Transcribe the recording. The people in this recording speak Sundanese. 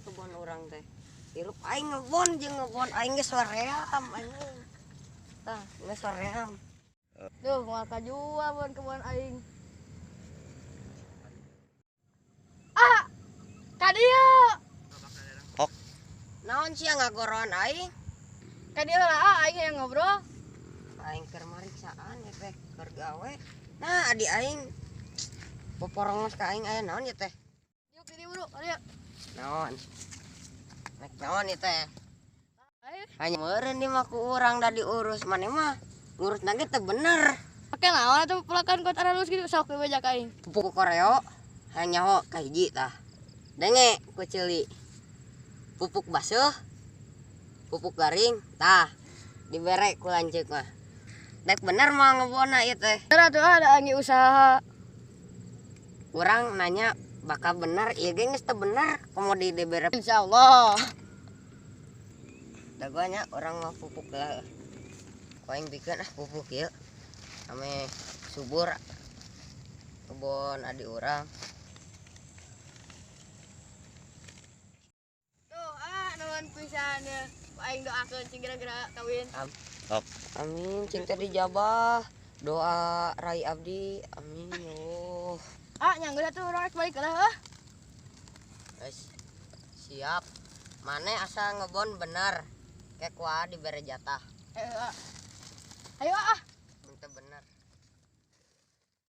Kebon urang teh. Hirup aing ngebon jeung ngebon aing geus soream anjing. Tah, geus soream. Duh, moal kajual bon kebon aing. Ah! Ka dieu. Ok. Naon sia ngagoroan aing? Ka dieu lah ah, aing yang ngobrol. Aing keur mariksaan ya teh, keur gawe. Nah, adi aing poporongos ka aing aya naon ya teh? Yuk di dieu buru, ka dieu. Naon? Nek naon ieu teh? Ayo. Hanya meureun di mah ku urang da diurus maneh mah ngurus ge teu bener. Pake naon atuh pelakan kot aralus kitu sok bebeja ka aing. Pupuk koreo hayang nyaho kahiji tah. Denge ku ceuli. Pupuk baseuh, pupuk garing tah dibere ku lanceuk mah. Dek bener mah ngebonna ieu teh. Bener atuh ah, da aing usaha. Urang nanya bakal bener ieu ge geus teu bener komo di dibere. Insyaallah. Da gua nya urang mah pupuk lah. Ku aing bikeun ah pupuk ieu. Ame subur kebon adi urang. Tuh, ah nuhun pisan ya. Aing doakeun cing gara-gara kawin. Ok. Amin, cing teh dijabah. Doa rai abdi. Amin ya Allah. Ah, nyanggeus atuh urang rek balik lah ah. Wes, siap. Mane asa ngebon bener. Kek kuah dibere jatah. Eh, ah. Ayo ah.